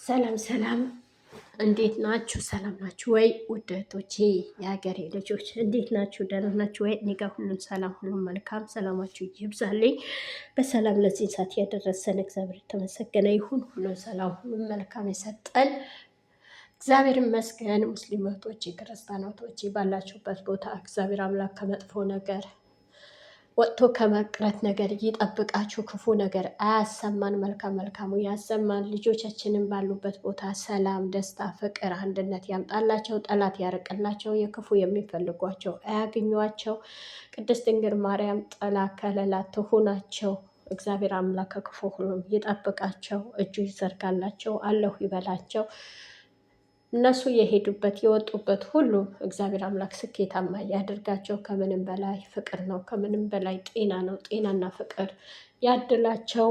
ሰላም ሰላም፣ እንዴት ናችሁ? ሰላም ናችሁ ወይ? ውድ እህቶቼ የሀገሬ ልጆች እንዴት ናችሁ? ደህና ናችሁ ወይ? እኔ ጋር ሁሉም ሰላም፣ ሁሉም መልካም። ሰላማችሁ ይብዛልኝ። በሰላም ለዚህ ሰዓት ያደረሰን እግዚአብሔር የተመሰገነ ይሁን። ሁሉም ሰላም፣ ሁሉም መልካም የሰጠን እግዚአብሔር ይመስገን። ሙስሊም እህቶቼ፣ ክርስቲያን እህቶቼ ባላችሁበት ቦታ እግዚአብሔር አምላክ ከመጥፎ ነገር ወጥቶ ከመቅረት ነገር ይጠብቃችሁ፣ ክፉ ነገር አያሰማን፣ መልካም መልካሙ ያሰማን። ልጆቻችንን ባሉበት ቦታ ሰላም፣ ደስታ፣ ፍቅር፣ አንድነት ያምጣላቸው፣ ጠላት ያርቅላቸው፣ የክፉ የሚፈልጓቸው አያግኟቸው። ቅድስት ድንግል ማርያም ጥላ ከለላ ትሁናቸው። እግዚአብሔር አምላክ ከክፉ ሁሉም ይጠብቃቸው፣ እጁ ይዘርጋላቸው፣ አለሁ ይበላቸው። እነሱ የሄዱበት የወጡበት ሁሉ እግዚአብሔር አምላክ ስኬታማ ያደርጋቸው። ከምንም በላይ ፍቅር ነው። ከምንም በላይ ጤና ነው። ጤናና ፍቅር ያድላቸው።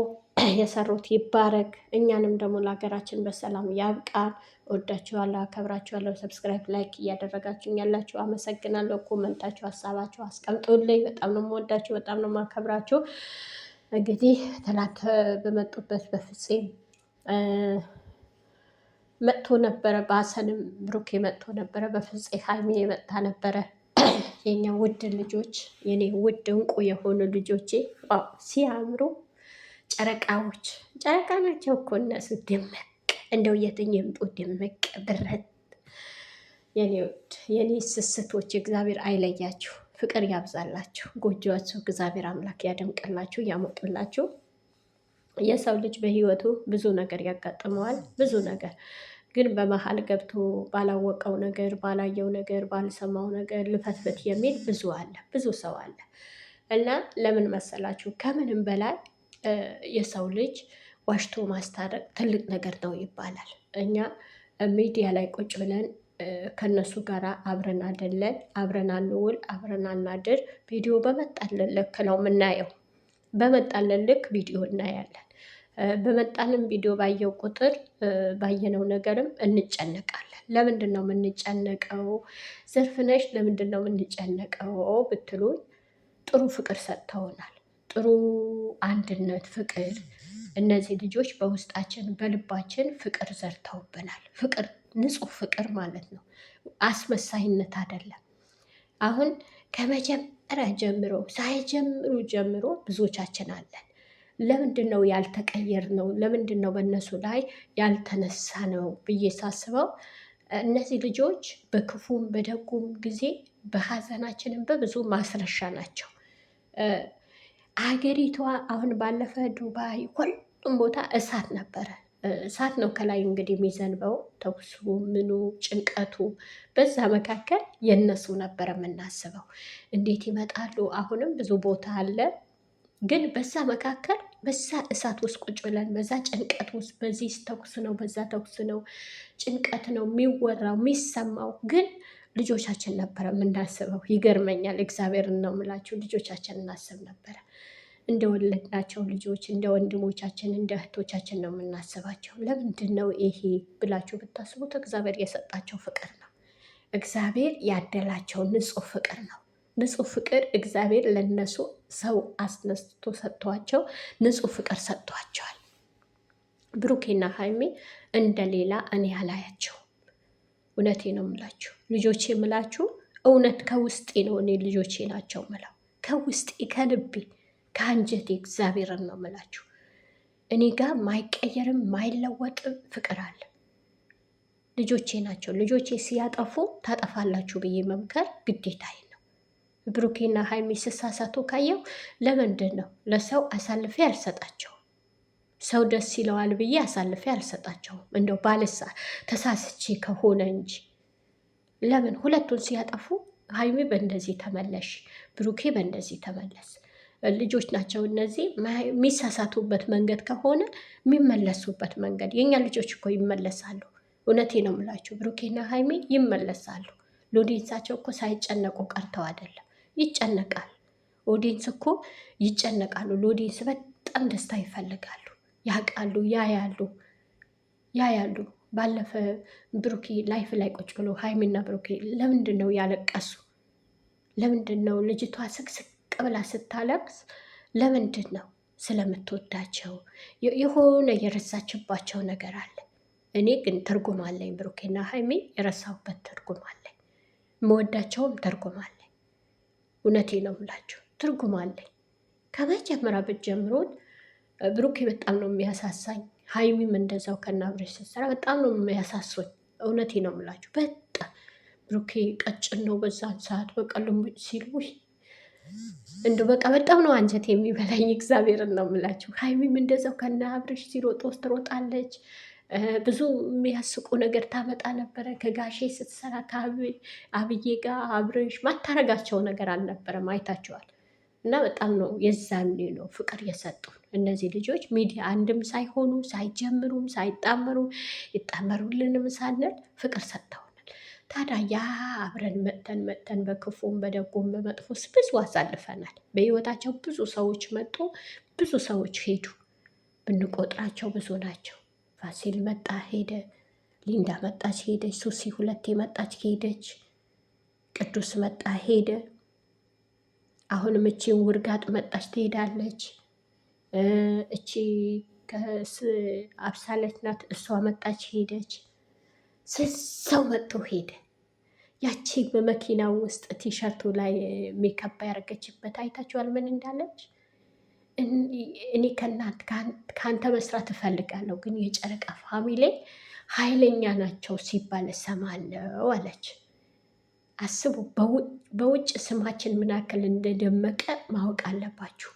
የሰሩት ይባረክ። እኛንም ደግሞ ለሀገራችን በሰላም ያብቃን። እወዳችኋለሁ፣ አከብራችኋለሁ። subscribe፣ like እያደረጋችሁ ያላችሁ አመሰግናለሁ። comment ኣችሁ፣ ሀሳባችሁ አስቀምጡልኝ። በጣም ነው የምወዳችሁ፣ በጣም ነው የማከብራችሁ። እንግዲህ ትናንት በመጡበት በፍፄ መጥቶ ነበረ። በሀሰንም ብሩኬ መጥቶ ነበረ። በፍፄ ሀይሚ መጥታ ነበረ። የኛ ውድ ልጆች፣ የኔ ውድ እንቁ የሆኑ ልጆቼ wow ሲያምሩ! ጨረቃዎች ጨረቃ ናቸው እኮ እነሱ። ድምቅ እንደው የትኝ ይምጡ ድምቅ ብረት። የኔ ውድ የኔ ስስቶች እግዚአብሔር አይለያችሁ፣ ፍቅር ያብዛላችሁ፣ ጎጆዋችሁ እግዚአብሔር አምላክ ያደምቅላችሁ፣ ያሞቅላችሁ። የሰው ልጅ በህይወቱ ብዙ ነገር ያጋጥመዋል። ብዙ ነገር ግን በመሀል ገብቶ ባላወቀው ነገር፣ ባላየው ነገር፣ ባልሰማው ነገር ልፈትፍት የሚል ብዙ አለ፣ ብዙ ሰው አለ። እና ለምን መሰላችሁ? ከምንም በላይ የሰው ልጅ ዋሽቶ ማስታረቅ ትልቅ ነገር ነው ይባላል። እኛ ሚዲያ ላይ ቁጭ ብለን ከነሱ ጋር አብረን አደለን፣ አብረን አንውል፣ አብረን አናድር። ቪዲዮ በመጣልን ልክ ነው የምናየው። በመጣልን ልክ ቪዲዮ እናያለን። በመጣልን ቪዲዮ ባየው ቁጥር ባየነው ነገርም እንጨነቃለን። ለምንድን ነው የምንጨነቀው? ዘርፍነሽ ለምንድን ነው የምንጨነቀው ብትሉኝ፣ ጥሩ ፍቅር ሰጥተውናል። ጥሩ አንድነት፣ ፍቅር እነዚህ ልጆች በውስጣችን በልባችን ፍቅር ዘርተውብናል። ፍቅር፣ ንጹህ ፍቅር ማለት ነው። አስመሳይነት አይደለም። አሁን ከመጀመሪያ ጀምሮ ሳይጀምሩ ጀምሮ ብዙዎቻችን አለን። ለምንድን ነው ያልተቀየር ነው? ለምንድን ነው በእነሱ ላይ ያልተነሳ ነው ብዬ ሳስበው እነዚህ ልጆች በክፉም በደጉም ጊዜ በሀዘናችንም በብዙ ማስረሻ ናቸው። አገሪቷ አሁን ባለፈ ዱባይ ሁሉም ቦታ እሳት ነበረ። እሳት ነው ከላይ እንግዲህ የሚዘንበው ተኩሱ፣ ምኑ፣ ጭንቀቱ። በዛ መካከል የነሱ ነበረ የምናስበው እንዴት ይመጣሉ። አሁንም ብዙ ቦታ አለ ግን በዛ መካከል በዛ እሳት ውስጥ ቁጭ ብለን በዛ ጭንቀት ውስጥ በዚህ ተኩስ ነው፣ በዛ ተኩስ ነው፣ ጭንቀት ነው የሚወራው የሚሰማው። ግን ልጆቻችን ነበረ የምናስበው። ይገርመኛል። እግዚአብሔርን ነው የምላችሁ፣ ልጆቻችን እናስብ ነበረ። እንደወለድናቸው ልጆች እንደ ወንድሞቻችን እንደ እህቶቻችን ነው የምናስባቸው። ለምንድን ነው ይሄ ብላችሁ ብታስቡት እግዚአብሔር የሰጣቸው ፍቅር ነው። እግዚአብሔር ያደላቸው ንጹሕ ፍቅር ነው። ንጹህ ፍቅር እግዚአብሔር ለነሱ ሰው አስነስቶ ሰጥቷቸው ንጹህ ፍቅር ሰጥቷቸዋል። ብሩኬና ሀይሜ እንደሌላ እኔ አላያቸው። እውነቴ ነው የምላችሁ ልጆቼ የምላችሁ እውነት ከውስጤ ነው። እኔ ልጆቼ ናቸው ምለው ከውስጤ ከልቤ ከአንጀቴ እግዚአብሔርን ነው የምላችሁ። እኔ ጋር ማይቀየርም ማይለወጥም ፍቅር አለ። ልጆቼ ናቸው። ልጆቼ ሲያጠፉ ታጠፋላችሁ ብዬ መምከር ግዴታዬ ነው። ብሩኬና ሀይሚ ስሳሳቱ ካየው ለምንድን ነው ለሰው አሳልፌ አልሰጣቸውም። ሰው ደስ ይለዋል ብዬ አሳልፌ አልሰጣቸውም። እንደው ባልሳ ተሳስቼ ከሆነ እንጂ ለምን ሁለቱን ሲያጠፉ ሀይሚ በእንደዚህ ተመለሽ፣ ብሩኬ በእንደዚህ ተመለስ። ልጆች ናቸው እነዚህ። የሚሳሳቱበት መንገድ ከሆነ የሚመለሱበት መንገድ የእኛ ልጆች እኮ ይመለሳሉ። እውነቴ ነው የምላቸው ብሩኬና ሀይሚ ይመለሳሉ። ለ audience ኣቸው እኮ ሳይጨነቁ ቀርተው አይደለም። ይጨነቃል። audience እኮ ይጨነቃሉ። ለ audience በጣም ደስታ ይፈልጋሉ። ያውቃሉ፣ ያያሉ ያያሉ። ባለፈ ብሩኬ ላይፍ ላይ ቁጭ ብሎ ሀይሚና ብሩኬ ለምንድን ነው ያለቀሱ? ለምንድን ነው ልጅቷ ስቅስቅ ብላ ስታለቅስ? ለምንድን ነው? ስለምትወዳቸው የሆነ የረሳችባቸው ነገር አለ። እኔ ግን ትርጉም አለኝ። ብሩኬና ሀይሚ የረሳሁበት ትርጉም አለኝ። የምወዳቸውም ትርጉም አለኝ። እውነቴ ነው የምላችሁ ትርጉም አለኝ። ከመጀመሪያ ብትጀምሩት ብሩኬ በጣም ነው የሚያሳሳኝ። ሀይሚም እንደዛው ከናብረሽ ስትሰራ በጣም ነው የሚያሳሱኝ። እውነቴ ነው የምላችሁ በጣም ብሩኬ ቀጭን ነው በዛን ሰዓት በቃ ልሙጭ ሲል ውይ እንዱ በቃ በጣም ነው አንጀት የሚበላኝ። እግዚአብሔርን ነው የምላችሁ። ሀይሚም እንደዛው ከነ አብርሽ ሲሮጥ ውስጥ ትሮጣለች። ብዙ የሚያስቁ ነገር ታመጣ ነበረ። ከጋሼ ስትሰራ ከአብዬ ጋር አብርሽ ማታረጋቸው ነገር አልነበረም። አይታችኋል። እና በጣም ነው የዛኔ ነው ፍቅር የሰጡን እነዚህ ልጆች ሚዲያ አንድም ሳይሆኑ ሳይጀምሩም ሳይጣመሩ ይጣመሩልንም ሳንል ፍቅር ሰጥተውናል። ታዲያ ያ አብረን መጥተን መጥተን በክፉም በደጉም በመጥፎስ ብዙ አሳልፈናል። በህይወታቸው ብዙ ሰዎች መጡ፣ ብዙ ሰዎች ሄዱ። ብንቆጥራቸው ብዙ ናቸው። ፋሲል መጣ ሄደ፣ ሊንዳ መጣች ሄደች፣ ሱሲ ሁለቴ መጣች ሄደች፣ ቅዱስ መጣ ሄደ። አሁንም እቺን ውርጋጥ መጣች ትሄዳለች። እቺ አብሳለች ናት፣ እሷ መጣች ሄደች። ሰው መጥቶ ሄደ። ያቺ በመኪናው ውስጥ ቲሸርቱ ላይ ሜካፕ ያደረገችበት አይታችኋል? ምን እንዳለች? እኔ ከእናንተ ከአንተ መስራት እፈልጋለሁ፣ ግን የጨረቃ family ኃይለኛ ናቸው ሲባል እሰማለሁ አለች። አስቡ፣ በውጭ ስማችን ምን ያክል እንደደመቀ ማወቅ አለባችሁ።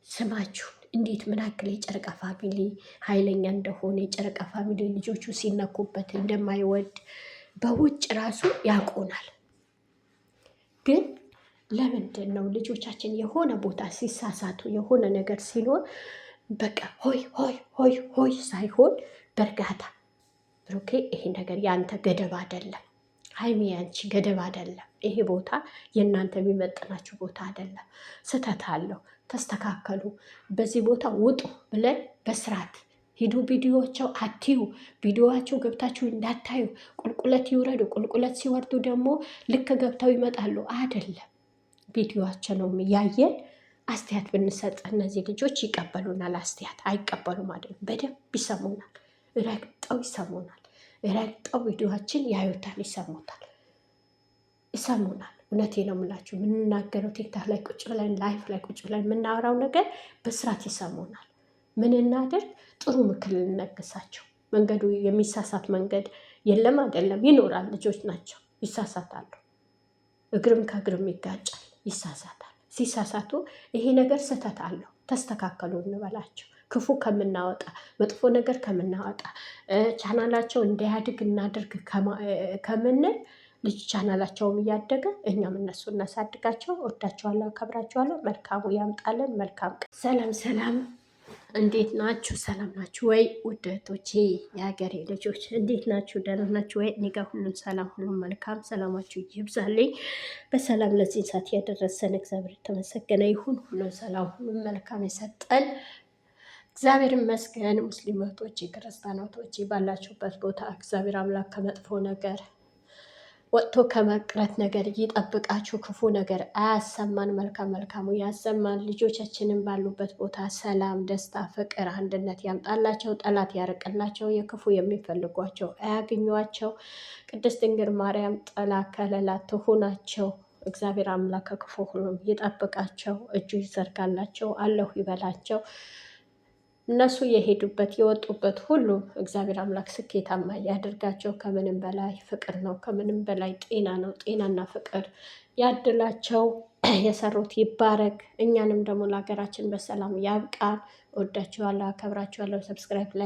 ስማችሁን እንዴት ምን ያክል የጨረቃ family ኃይለኛ እንደሆነ የጨረቃ family ልጆቹ ሲነኩበት እንደማይወድ በውጭ ራሱ ያውቁናል። ግን ለምንድን ነው ልጆቻችን የሆነ ቦታ ሲሳሳቱ የሆነ ነገር ሲኖር በቃ ሆይ ሆይ ሆይ ሆይ ሳይሆን በእርጋታ ብሩኬ፣ ይሄ ነገር የአንተ ገደብ አይደለም፣ ሀይሚ ያንቺ ገደብ አይደለም፣ ይሄ ቦታ የእናንተ የሚመጥናችሁ ቦታ አይደለም፣ ስህተት አለው፣ ተስተካከሉ፣ በዚህ ቦታ ውጡ ብለን በስርዓት ሂዱ። ቪዲዮቸው አትዩ፣ ቪዲዮቸው ገብታችሁ እንዳታዩ፣ ቁልቁለት ይውረዱ። ቁልቁለት ሲወርዱ ደግሞ ልክ ገብተው ይመጣሉ። አይደለም ቪዲዮቸው ነው እያየን አስተያየት ብንሰጥ እነዚህ ልጆች ይቀበሉናል። አስተያየት አይቀበሉም አይደለም፣ በደንብ ይሰሙናል፣ ረግጠው ይሰሙናል። ረግጠው ቪዲዮችን ያዩታል፣ ይሰሙታል፣ ይሰሙናል። እውነቴ ነው የምላችሁ የምንናገረው ቲክቶክ ላይ ቁጭ ብለን live ላይ ቁጭ ብለን የምናወራው ነገር በስርዓት ይሰሙናል። ምን እናድርግ? ጥሩ ምክር ልንለግሳቸው። መንገዱ የሚሳሳት መንገድ የለም አይደለም፣ ይኖራል። ልጆች ናቸው፣ ይሳሳታሉ። እግርም ከእግርም ይጋጫል፣ ይሳሳታል። ሲሳሳቱ ይሄ ነገር ስህተት አለው ተስተካከሉ እንበላቸው። ክፉ ከምናወጣ መጥፎ ነገር ከምናወጣ ቻናላቸው እንዲያድግ እናድርግ ከምንል ልጅ ቻናላቸውም እያደገ እኛም እነሱ እናሳድጋቸው። ወዳቸዋለሁ፣ አከብራቸዋለሁ። መልካሙ ያምጣልን። መልካም ቀን። ሰላም ሰላም። እንዴት ናችሁ? ሰላም ናችሁ ወይ? ውድ እህቶቼ የሀገሬ ልጆች እንዴት ናችሁ? ደህና ናችሁ ወይ? እኔ ጋር ሁሉም ሰላም፣ ሁሉም መልካም። ሰላማችሁ ይብዛልኝ። በሰላም ለዚህ ሰዓት ያደረሰን እግዚአብሔር የተመሰገነ ይሁን። ሁሉም ሰላም፣ ሁሉም መልካም የሰጠን እግዚአብሔር ይመስገን። ሙስሊም እህቶቼ፣ ክርስቲያን እህቶቼ ባላችሁበት ቦታ እግዚአብሔር አምላክ ከመጥፎ ነገር ወጥቶ ከመቅረት ነገር ይጠብቃችሁ። ክፉ ነገር አያሰማን፣ መልካም መልካሙ ያሰማን። ልጆቻችንን ባሉበት ቦታ ሰላም፣ ደስታ፣ ፍቅር፣ አንድነት ያምጣላቸው። ጠላት ያርቅላቸው። የክፉ የሚፈልጓቸው አያግኟቸው። ቅድስት ድንግል ማርያም ጥላ ከለላ ትሁናቸው። እግዚአብሔር አምላክ ከክፉ ሁሉም ይጠብቃቸው፣ እጁ ይዘርጋላቸው፣ አለሁ ይበላቸው። እነሱ የሄዱበት የወጡበት ሁሉ እግዚአብሔር አምላክ ስኬታማ ያደርጋቸው። ከምንም በላይ ፍቅር ነው። ከምንም በላይ ጤና ነው። ጤናና ፍቅር ያድላቸው። የሰሩት ይባረክ። እኛንም ደግሞ ለሀገራችን በሰላም ያብቃን። እወዳችኋለሁ፣ አከብራችኋለሁ። subscribe ላይ